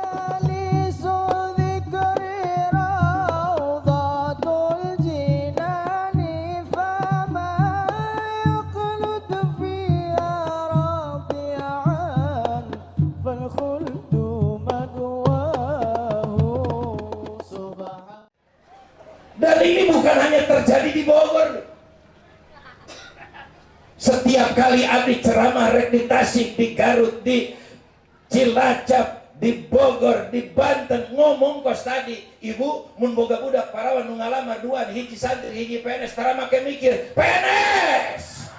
مجالس الذكر روضة الجنان فما يخلد فيها رابعا فالخلد مأواه سبحان. Dan ini bukan hanya terjadi di Bogor. Setiap kali abdi ceramah rek di Tasik, di Garut, di Cilacap, di Bogor, di Banten, ngomong kos tadi, ibu mun boga budak parawan nu ngalamar dua, hiji santri, hiji PNS, tara make mikir, PNS.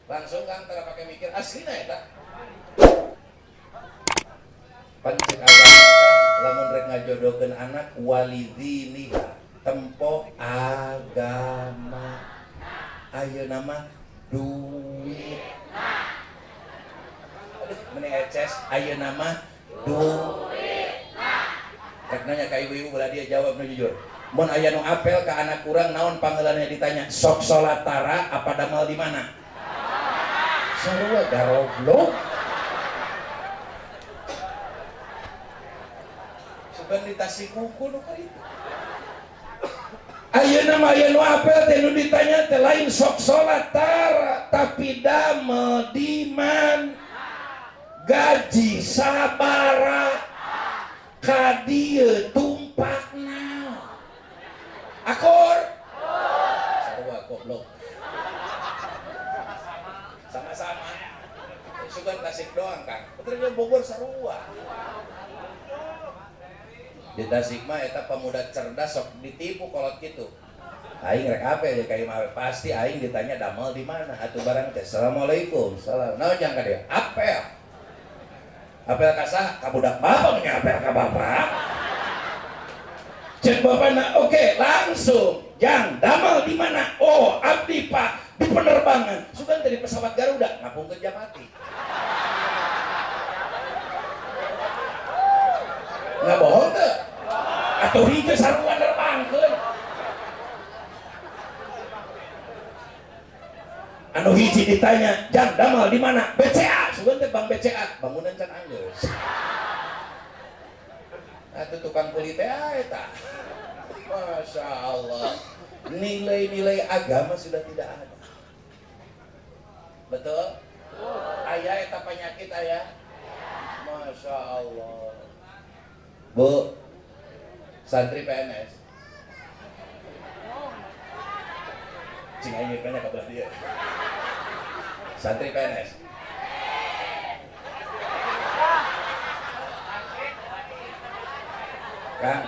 Langsung kan tara make mikir aslina eta. Pan cek agama kan lamun rek ngajodohkeun anak walidiniha, tempo agama. Ayeuna mah duit. Aduh, meni eces, ayeuna mah duit. Rek nanya ka ibu-ibu belah dia jawab nu jujur. Mun aya nu apel ka anak kurang naon panggelannya ditanya, sok salat tara apa damal di mana? Sarua garoblok. Sugan di Tasik kuku nu kitu. Ayeuna mah aya nu apel teh nu ditanya teh lain sok salat tara tapi damel di man, gaji sabara, ka dieu tumpak naon. Akur? Sarua goblok. Sama-sama. Sugan Tasik doang Kang. Betul Bogor sarua. Di Tasik mah eta pemuda cerdas sok ditipu kolot gitu. Aing rek apa ya ka imah pasti aing ditanya damel di mana atuh barang teh. Assalamualaikum. Salam. Naon jang ka dieu? Apel. Apel ka saha? Ka budak bapak nya apel ka bapak. Cek bapakna, oke, langsung. Jang, damel di mana? Oh, abdi Pak di penerbangan. Sugan dari pesawat Garuda ngapungkeun Japati. Nggak bohong tuh? Atau hijau sarua nerbangkeun. Anu hiji ditanya, jang damel di mana? BCA, sugan teh Bank BCA, bangunan can anggeus. Atuh tukang kulit teh eta. Masya Allah, nilai-nilai agama sudah tidak ada. Betul? Ayah eta penyakit ayah. Masya Allah. Bu, santri PNS. Cing aing banyak kabelah dia. Santri PNS. Kang,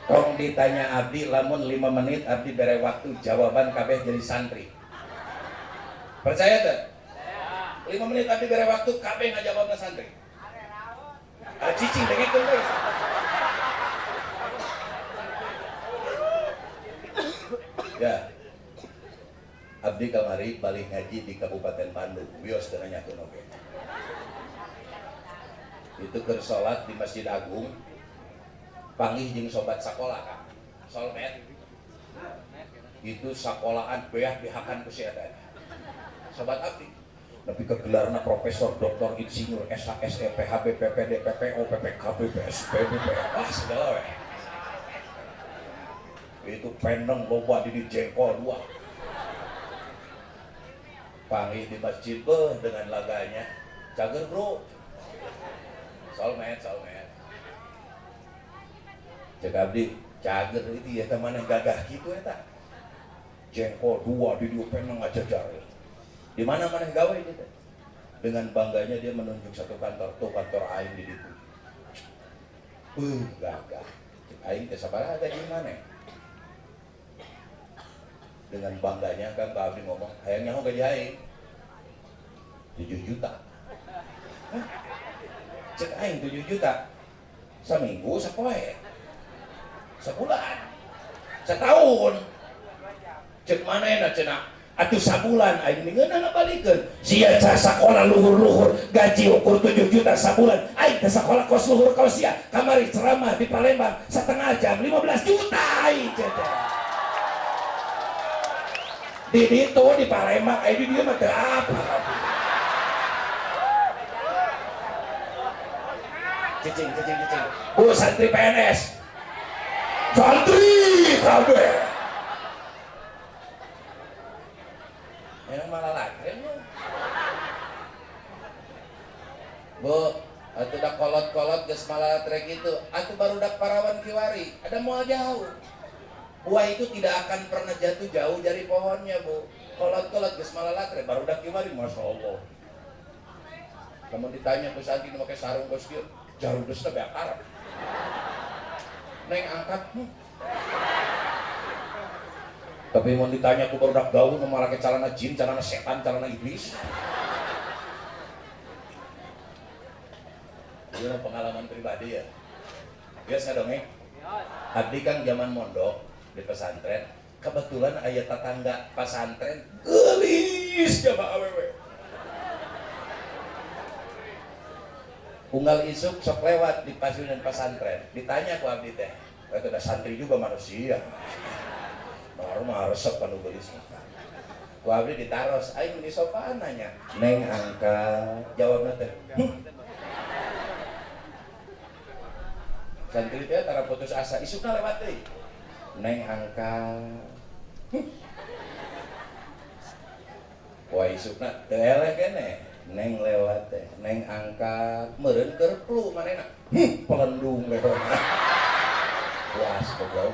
tong ditanya abdi lamun 5 menit abdi bere waktu jawaban kabeh jadi santri. Percaya teu? 5 menit abdi bere waktu kabeh ngajawabna santri. Ah cicing dengekeun we. Ya. Abdi kamari balik ngaji di Kabupaten Bandung, wios teu nanyakeun oge. Itu keur salat di Masjid Agung, panggih jeung sobat sakola Kang. Solmed. Itu sakolaan beah dihakan ku si eta. Sobat abdi. Tapi kegelarna profesor, doktor, insinyur, SHSE, PHB, PPD, PPO, PPKB, PSPB, wah segala weh. Itu peneng loba di jengkol dua. Panggih di masjid beuh dengan laganya. Cager bro. Solmed, solmed. Cek abdi, cager itu ya teman yang gagah gitu eta. Jengkol dua di dieu peneng ngajajar. Di mana mana gawe gitu. Dengan bangganya dia menunjuk satu kantor, tuh kantor aing di ditu. Gagah. Cek aing teh sabaraha gaji maneh? Dengan bangganya kan Pak Abdi ngomong, hayang nyaho gaji aing 7 juta. Hah? Cek aing 7 juta. Seminggu sapoe. Sebulan. Setahun. Cek manehna cenah? Atuh sabulan aing ngeunah ngabalikeun. Sia ca sakola luhur-luhur gaji ukur 7 juta sabulan. Aing teh sakola kos luhur kos sia. Kamari ceramah di Palembang setengah jam 15 juta aing teh. Di ditu di Palembang aing di dieu mah teu apa. Cicing, cicing, cicing. Bu santri PNS. Santri kabeh. Yang malah latren lu. Bu, atuh dah kolot-kolot geus malatre gitu. Atuh barudak parawan kiwari, ada moal jauh. Buah itu tidak akan pernah jatuh jauh dari pohonnya, Bu. Kolot-kolot geus malalatre barudak kiwari, Masya Allah. Kamu ditanya ku santri nu make sarung geus kieu, jarudesna beak arab. Neng angkat. Tapi mau ditanya ku barudak gaul nu marake calana jin, calana setan, calana iblis. Itu pengalaman pribadi ya. Biasa dong ya. Abdi kan zaman mondok di pesantren, kebetulan aya tetangga pesantren geulis jaba awewe. Unggal isuk sok lewat di pasunan pesantren, ditanya ku abdi teh, itu ada santri juga manusia. Normal resep anu geulis. Ku abdi ditaros, aing meni sopan nanya. Neng angka jawabna teh. Santri teh tara putus asa, isukna lewat deui. Neng angka. Wah isukna teu eleh keneh. Neng lewat teh, neng angka meureun keur flu manehna. Pelendung lewat. Puas goblok.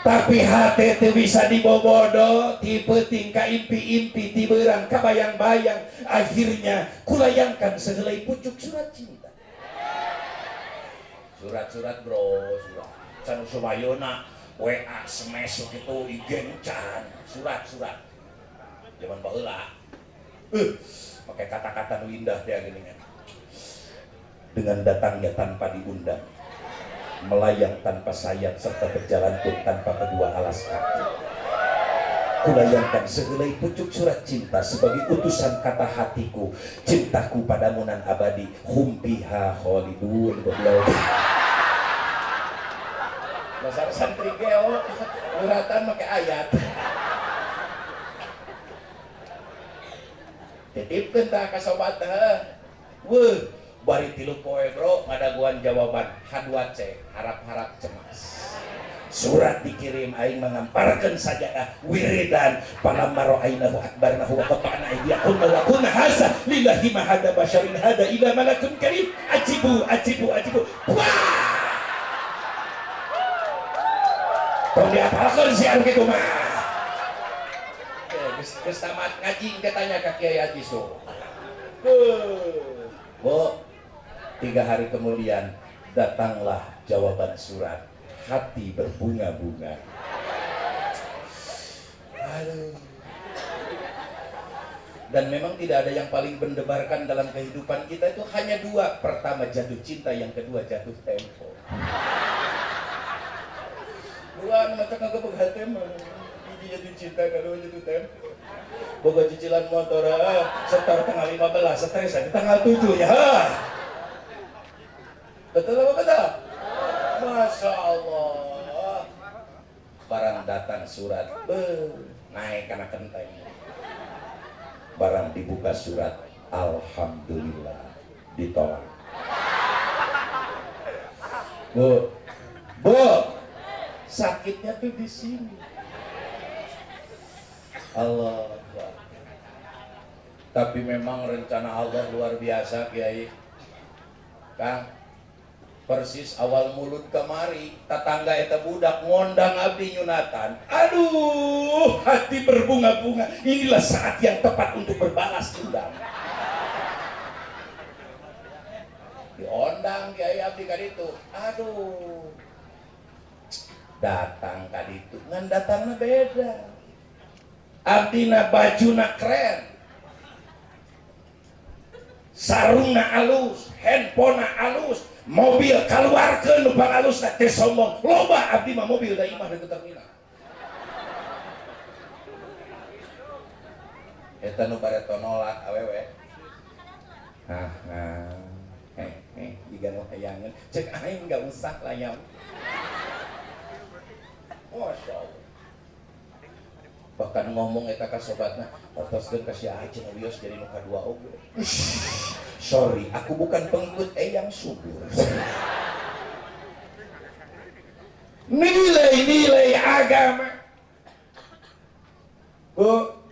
Tapi hati teu bisa dibobodo, tipe tingkah impi-impi, tiberang kabayang-bayang. Akhirnya kulayangkan sehelai pucuk surat cinta. Surat-surat bro, surat. Can sumayona, WA, smash gitu, IG can, surat-surat. Zaman baheula. Pakai kata-kata nu indah dia gini kan. Dengan datangnya tanpa diundang, melayang tanpa sayap serta berjalan pun tanpa kedua alas kaki. Kulayangkan sehelai pucuk surat cinta sebagai utusan kata hatiku, cintaku padamu nan abadi, hum biha khalidun. Goblok. Dasar santri geo, uratan make ayat. Titipkeun tah ka sobat teh. Weuh, bari 3 poe bro ngadaguan jawaban H2C, harap-harap cemas. Surat dikirim aing mengamparkeun sajadah wiridan falamma ra'ainahu akbarnahu wa qata'na aydiyahunna wa kunna hasa lillahi ma hada basyarin hada ila malakun karim. Ajibu ajibu ajibu. Wah! Tong diapalkeun si anu kitu mah. Geus tamat ngaji engke tanya ka Kiai Haji So. Bu, 3 hari kemudian datanglah jawaban surat. Hati berbunga-bunga. Aduh. Dan memang tidak ada yang paling mendebarkan dalam kehidupan kita itu hanya 2. Pertama jatuh cinta, yang kedua jatuh tempo. 2 macam kagak hati mah. Hiji jatuh cinta, kedua jatuh tempo. Boga cicilan motor, setor tanggal 15, stres aja tanggal 7 ya. Betul apa betul? Masya Allah. Barang datang surat, naik karena kenteng. Barang dibuka surat, alhamdulillah ditolak. Bu, bu, sakitnya tuh di sini. Allah. Tapi memang rencana Allah luar biasa, Kiai. Kang, persis awal mulut kemari, tetangga eta budak ngondang abdi nyunatan. Aduh, hati berbunga-bunga. Inilah saat yang tepat untuk berbalas dendam. Diondang Kiai abdi kaditu. Aduh. Datang kaditu, ngan datangna beda. Abdina bajuna keren. Sarungna alus, handphonena alus, mobil kaluarkeun nu pangalusna teh sombong. Loba abdi mah mobil da imah deui terminal. Eta nu bareto nolak awewe. Hah, nah. Jiga nu hayangeun. Cek aing enggak usah lah ya. Masya Allah. Bahkan ngomong eta ka sobatna, "Atoskeun ka si Aceh wios jadi nu kadua oge." Sorry, aku bukan pengikut Eyang Subur. Nilai-nilai agama. Bu,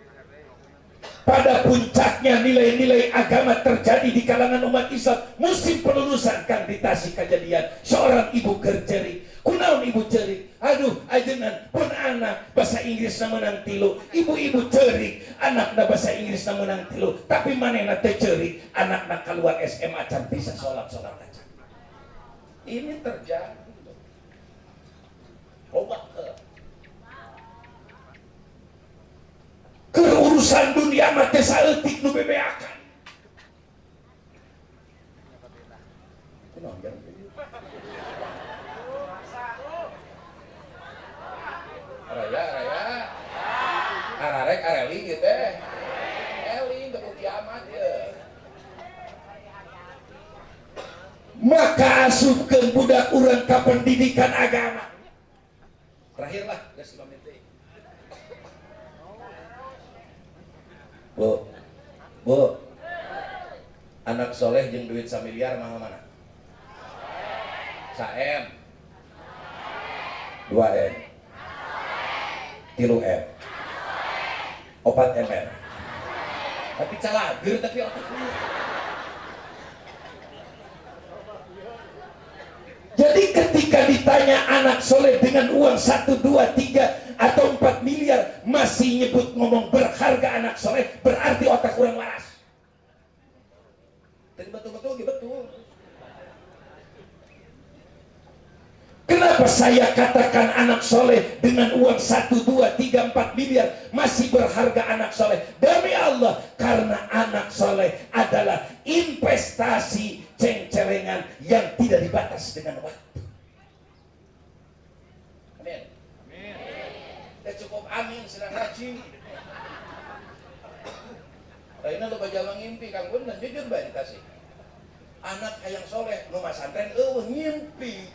pada puncaknya nilai-nilai agama terjadi di kalangan umat Islam. Musim pelulusan kan di Tasik kejadian seorang ibu gercerik. Kunaon ibu cerik? Aduh, ajengan pun anak bahasa Inggris na menang 3. Ibu-ibu cerik, anakna bahasa Inggris na menang 3. Tapi manehna teh cerik, anakna keluar SMA can bisa sholat-sholat aja. Ini terjadi. Loba keurusan dunia mah teh saeutik nu bebeakan. Kunaon jang? Raya, raya. Ararek areling ieu teh. Eling teu kiamat ieu. Maka asupkeun budak urang ka pendidikan agama. Terakhir lah, geus 5 menit. Bu, bu, anak soleh jeung duit samiliar mahal mana? 1M, 2M, 3M, 4 MR. Tapi calager tapi otak. Jadi ketika ditanya anak soleh dengan uang 1, 2, 3 atau 4 miliar masih nyebut ngomong berharga anak soleh, berarti otak kurang waras. Jadi betul-betul betul. Kenapa saya katakan anak soleh dengan uang 1, 2, 3, 4 miliar masih berharga anak soleh? Demi Allah, karena anak soleh adalah investasi cengcelengan yang tidak dibatas dengan waktu. Amin. Amin. Ya cukup amin, sedang rajin. Lainnya lo baca ngimpi, Kang Gun, dan jujur bae dikasih. Anak hayang soleh, nu masantren eueuh ngimpi.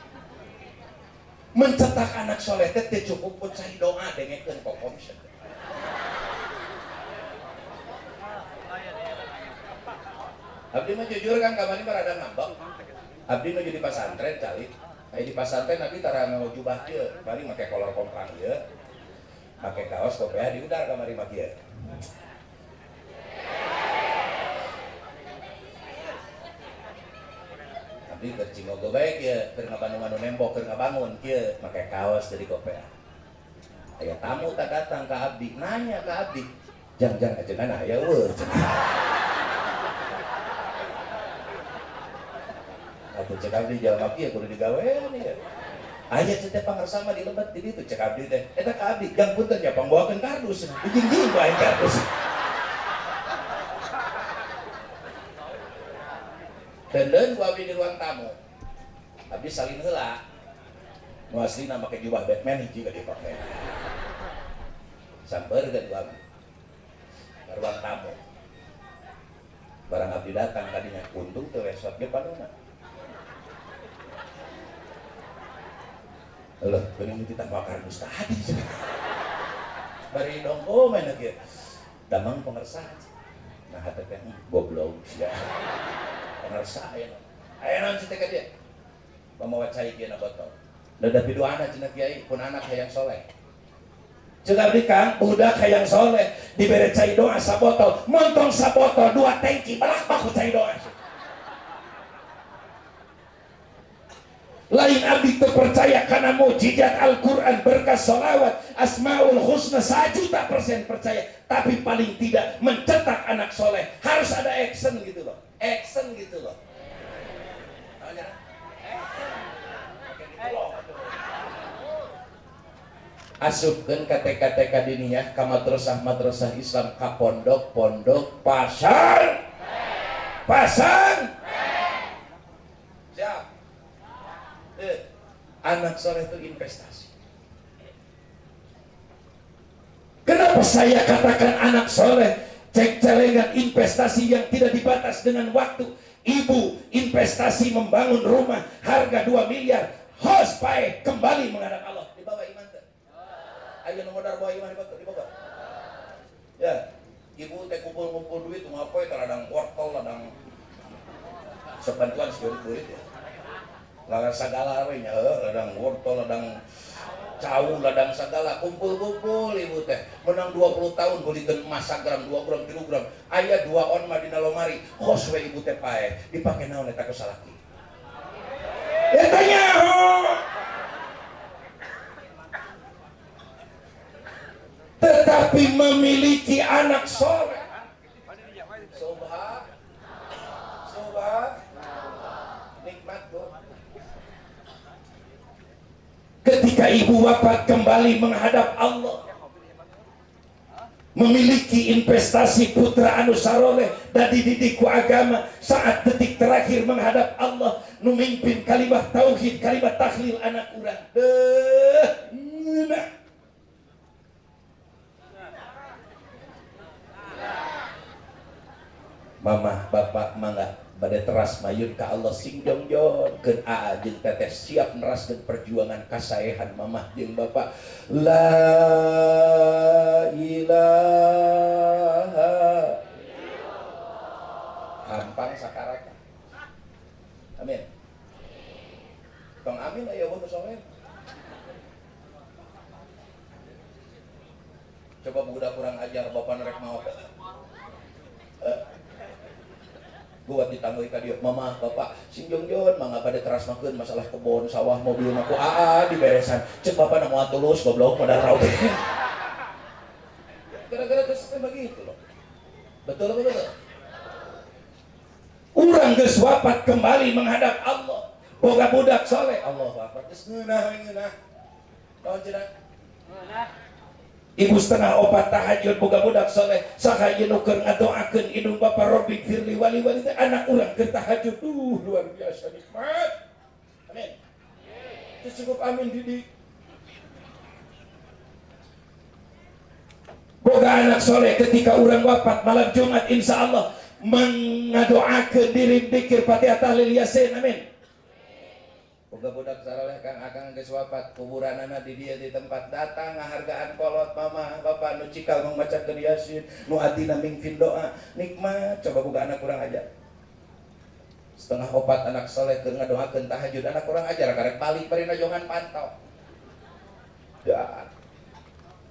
Mencetak anak soleh teh teu cukup pun cai doa dengekeun kokomsen. Abdi mah jujur kan kamari mah rada ngambek. Abdi mah jadi pasantren calik. Aya di pasantren abdi tara nganggo jubah kieu, paling make kolor kompang ieu. Make kaos kopiah diudar kamari mah kieu. Abdi keur cingogo bae kieu, keur ngabangun anu nembok, keur ngabangun kieu, make kaos jadi kopiah. Aya tamu tak datang ka abdi, nanya ka abdi, "Jang-jang ajengan aya eueuh." Atuh cek abdi jalma kieu kudu digawean ieu. Aya cek teh pangarsama di lebet di ditu cek abdi teh. Eta ka abdi, jang punten nya pangbawakeun kardus. Dijingjing ku aing kardus. Deuneun ku abdi di ruang tamu. Abdi salin heula. Nu aslina make jubah Batman hiji ka dipake. Sampeurkeun ku abdi. Ka ruang tamu. Barang abdi datang kadinya untung teu resot ge panona. Alah, bening kita bakar kardus tadi. Bari dongko mana kieu. Damang pengersa. Nah hate teh goblok sia. Pengersa aya. Aya naon cita ka dia? Pamawa cai kieu na botol. Da da piduana cenah kiai pun anak hayang soleh. Ceuk abdi Kang, budak hayang soleh dibere cai doa sabotol, montong sabotol 2 tangki balak baku cai doa. Lain abdi terpercaya karena mukjizat Al-Quran berkah sholawat Asmaul Husna 1.000.000% percaya, tapi paling tidak mencetak anak soleh harus ada action gitu loh, action gitu loh. Asupkeun ka TK-TK diniyah, ka madrasah-madrasah Islam, ka pondok-pondok pasang, pasang, siap. Anak soleh itu investasi. Kenapa saya katakan anak soleh cek celengan investasi yang tidak dibatas dengan waktu? Ibu investasi membangun rumah harga 2 miliar, hos pae kembali menghadap Allah. Dibawa iman teh. Ayo nu modar bawa iman dibawa. Ya, ibu teh kumpul-kumpul duit ngapoe teh ladang wortel, ladang sebantuan sebeurit-beurit ya. Ladang sagala we nya, ladang wortel, ladang cau, ladang sagala, kumpul-kumpul ibu teh. Menang 20 tahun beulikeun emas sagram, 2 gram, 3 gram. Aya 2 on mah dina lomari, kos we ibu teh paeh, dipake naon eta ku salaki. Eta nyaho. Tetapi memiliki anak soleh. Subhan, subhan, nikmat bu. Ketika ibu wafat kembali menghadap Allah, memiliki investasi putra anu saroleh dan dididik ku agama, saat detik terakhir menghadap Allah, nu mimpin kalimat tauhid, kalimat tahlil anak urang. Deuh, ngeunah. Mamah bapak mangga bade teras mayun ka Allah sing jongjon keun aa jeung teteh siap neraskeun perjuangan kasaehan mamah jeung bapak. La ilaha hampang sakarat. Amin. Tong amin aya nu soleh. Coba budak kurang ajar bapak rek maot. Gua ditambah ka dieu mama bapak sing jongjon mangga bade teras makeun masalah kebon sawah mobil mah ku aa diberesan cek bapak na moal tulus goblok modal raut. Gara-gara geus teh begitu loh. Betul apa betul? Urang geus wafat kembali menghadap Allah. Boga budak soleh Allahu akbar geus ngeunah we ngeunah. Naon cenah? Ngeunah. Ibu setengah opat tahajud boga budak soleh saha ieu nu keur ngadoakeun indung bapa Robbi firli wali wali teh anak urang keur tahajud duh luar biasa nikmat. Amin. Itu cukup amin didik. Boga anak soleh ketika urang wafat malam Jumat insya Allah mengadoakeun diri dikir Fatihah tahlil Yasin. Amin. Boga budak saraleh kang akang geus wafat kuburanana di dieu di tempat datang ngahargaan kolot mama bapak nu cikal mangmacakeun Yasin nu atina mingfin doa nikmat. Coba boga anak kurang ajar setengah opat anak soleh keur ngadoakeun tahajud anak kurang ajar karek balik bari najongan pantau dah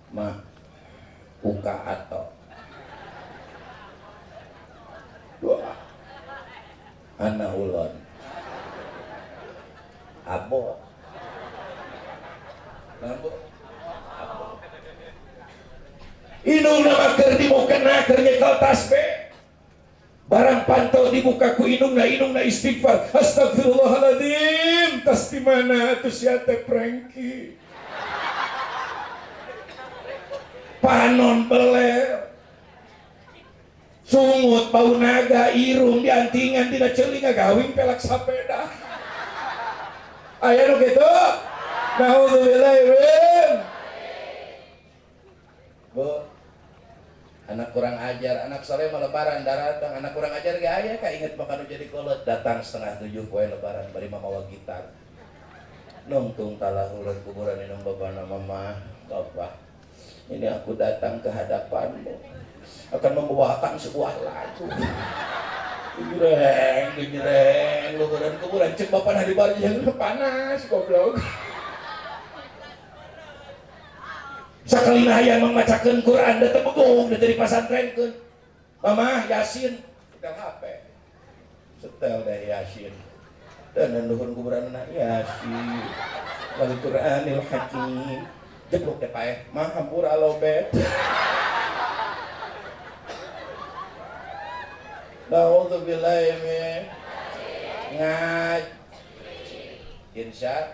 mah uka atau doa anak ulon abo abo abo inung nama keur dimukena keur nyekel tasbih barang pantau dibuka ku inungna inungna istighfar astagfirullahaladzim tas di mana atuh sia teh Prengki panon beler sungut bau naga irung diantingan dina ceuli ngagawing pelak sapeda aya nu kitu. Naudzubillahi min. Bu, anak kurang ajar, anak soleh mah lebaran daratang, anak kurang ajar ge aya ka inget mah kanu jadi kolot datang 6:30 poe lebaran bari mamawa gitar. Nungtung talahureun kuburan indung bapana mama, bapak. Ini aku datang ke hadapanmu akan membawakan sebuah lagu. Genjreng, genjreng, luhuran kuburan cek bapak di bar yang panas goblok. Sakalina hayang mamacakeun Quran da teu begung da jadi pasantrenkeun. Mamah Yasin setel HP. Setel deh Yasin. Dan luhur kuburan anak Yasin. Wal Qur'anil Hakim. Jeblok deh paeh, mah hampura lobet. Na'udzubillahi min ngaj. Insya.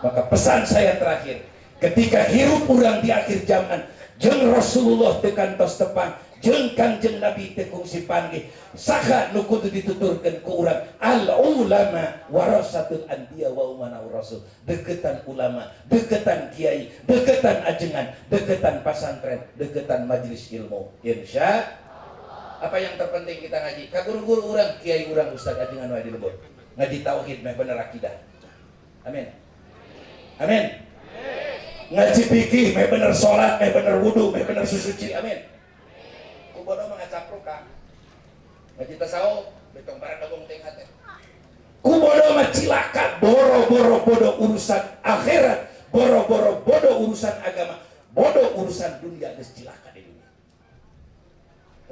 Maka pesan saya terakhir, ketika hirup urang di akhir zaman, jeung Rasulullah teu kantos tepang, jeung Kangjeng Nabi teu kungsi panggih, saha nu kudu dituturkeun ku urang? Al ulama warasatul anbiya wa umanaur rasul. Deketan ulama, deketan kiai, deketan ajengan, deketan pasantren, deketan majelis ilmu. Insya. Apa yang terpenting kita ngaji? Ka guru-guru urang, kiai urang, ustaz ajengan wae di lembur. Ngaji tauhid meh bener akidah. Amin. Amin. Ngaji fikih meh bener salat, meh bener wudu, meh bener susuci. Amin. Ku bodoh mah ngacapruk ka. Ngaji tasawuf betong barang dagong teh hate. Ku bodoh mah cilaka boro-boro bodoh urusan akhirat, boro-boro bodoh urusan agama, bodoh urusan dunia geus cilaka di dunia.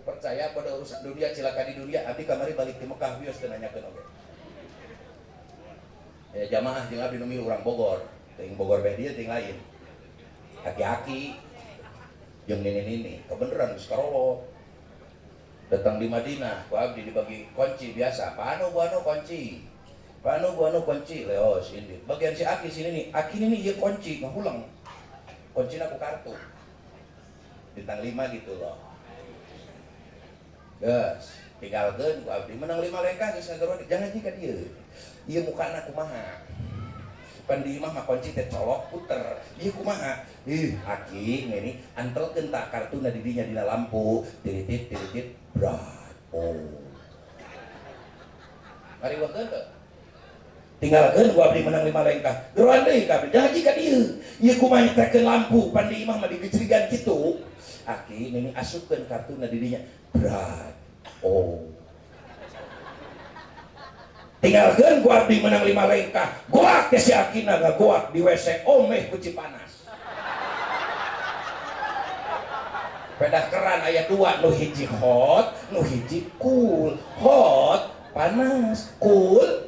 Percaya bodoh urusan dunia cilaka di dunia, abdi kamari balik di Mekah wios teu nanyakeun oge. Ya jamaah jeung abdi nu milu urang Bogor, teuing Bogor beh dieu teuing lain. Aki-aki jeung nini-nini, kebeneran geus karolot. Datang di Madinah, ku abdi dibagi kunci biasa, panu buano kunci. Panu buano kunci, leos ini. Bagian si aki sini nih, aki ini nih ieu kunci ngahulang. Kuncina ku kartu. Bintang 5 gitu loh. Geus, tinggalkeun ku abdi menang 5 lengkah geus ngageroan, jangan jika dieu. Ieu mukana kumaha? Pan di imah mah kunci teh colok puter. Ieu kumaha? Ih, aki ngene antelkeun tak kartuna di dinya dina lampu, tiritit tiritit brat. Oh. Ngariweukeun teu? Tinggalkeun ku abdi menang 5 lengkah. Geroan deui ka abdi, jangan jika dieu. Ieu kumaha nyetrekeun lampu pan di imah mah digejrigan kitu. Aki nini asupkeun kartuna di dinya. Brat. Oh. Tinggalkeun ku abdi menang 5 lengkah. Goak teh si akina ngagoak di WC omeh ku Cipanas. Pedah keran aya 2, nu hiji hot, nu hiji cool. Hot panas, cool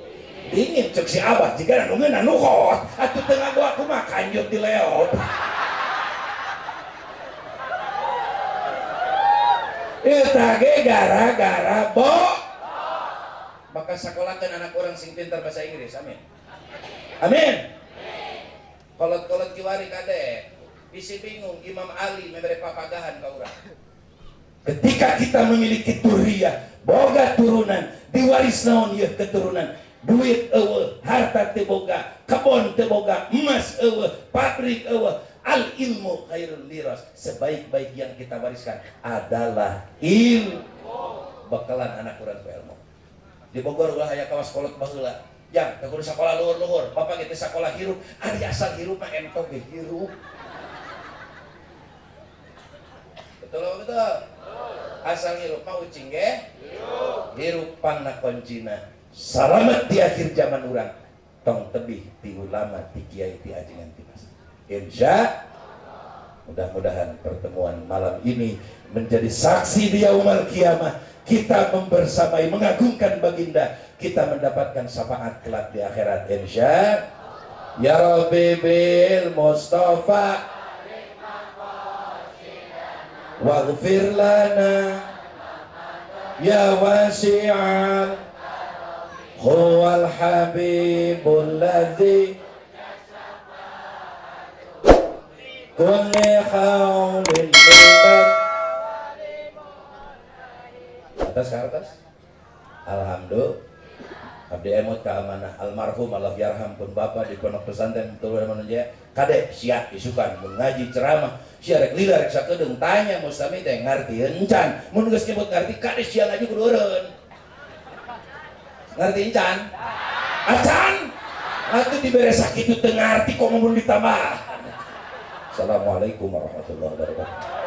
dingin. Cek si abah jigana nu ngeunah nu hot. Atuh teu ngagoak kumaha kanjut di leot. Eta ge gara-gara bo. Maka sekolahkan anak orang sing pintar bahasa Inggris, amin. Amin. Kolot-kolot kiwari kade, bisi bingung Imam Ali memberi papagahan ka urang. Ketika kita memiliki turiah, boga turunan, diwaris naon ieu keturunan, duit eueuh, harta teu boga, kebon teu boga, emas eueuh, pabrik eueuh, al ilmu khairul miras, sebaik-baik yang kita wariskan adalah ilmu. Bakalan anak urang ku ilmu. Di Bogor ulah aya kawas kolot baheula. Jang, teu kudu sakola luhur-luhur, bapak ge teu sakola hirup, ari asal hirup mah entog ge hirup. Betul apa betul? Asal hirup mah ucing ge hirup. Hirup pangna kuncina. Salamet di akhir zaman urang tong tebih ti ulama, ti kiai, ti ajengan, ti mas. Insya mudah-mudahan pertemuan malam ini menjadi saksi di yaumul kiamah. Kita membersamai, mengagungkan baginda, kita mendapatkan syafaat kelak di akhirat insya. Ya Rabbi bil Mustafa waghfir lana ya wasi'al huwal habibul ladzi kulli haulin liman. Atas ke atas. Alhamdulillah. Abdi emot ka amanah almarhum Allah yarham pun bapak di pondok pesantren turun manunjaya kadek sia isukan mun ngaji ceramah sia rek lila rek sakedeung tanya mustami teh ngarti encan mun geus nyebut ngarti kadek sia ngaji kudu eureun ngarti encan acan atuh dibere sakitu teu ngarti kok mun ditambah. Assalamualaikum warahmatullahi wabarakatuh.